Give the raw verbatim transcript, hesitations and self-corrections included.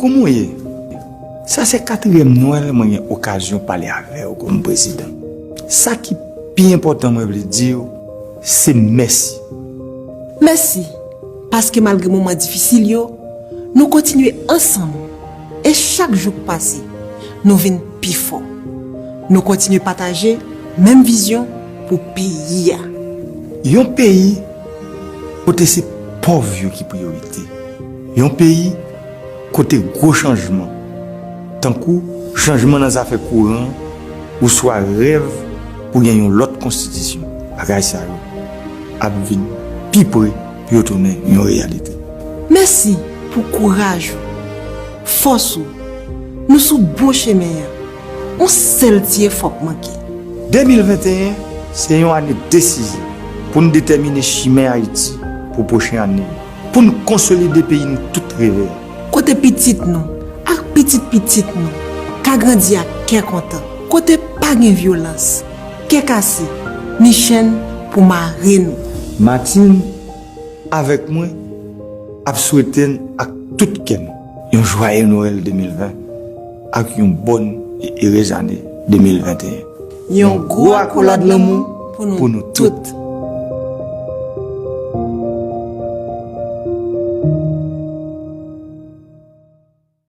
Kouman w ye? Sa se katriyèm Nwèl mwen gen okazyon pale avè w kòm prezidan. Sa ki pi enpòtan mwen vle di w, se mèsi. Mèsi, paske malgre moman difisil yo, nou kontinye ansanm. E chak jou k pase, nou vin pi fò. Nou kontinye pataje menm vizyon pou peyi a. Yon peyi kote se pòv yo ki priyorite. Yon peyi kote gwo chanjman, tankou chanjman nan zafè kouran oswa rèv pou gen yon lòt konstitisyon, bagay sa yo ap vin pi pre pou yo tounen yon reyalite. Mèsi pou kouraj ou, fòs ou. Nou sou bon chemen an. Yon sèl ti efò k manke. De mil venteyen se yon ane desizyon pou n detèmine chimen Ayiti pou pwochen ane yo, pou n konsolide peyi n tout reve a. Kote pitit nou ak pitit pitit nou ka grandi ak kè kontan. Kote pa gen vyolans, kè kase, ni chenn pou mare nou. Martine, avèk mwen, ap swete n ak tout kè n yon jwaye Nwèl de mil ven ak yon bòn e erez ane de mil venteyen. Yon gwo akolad lanmou pou nou tout.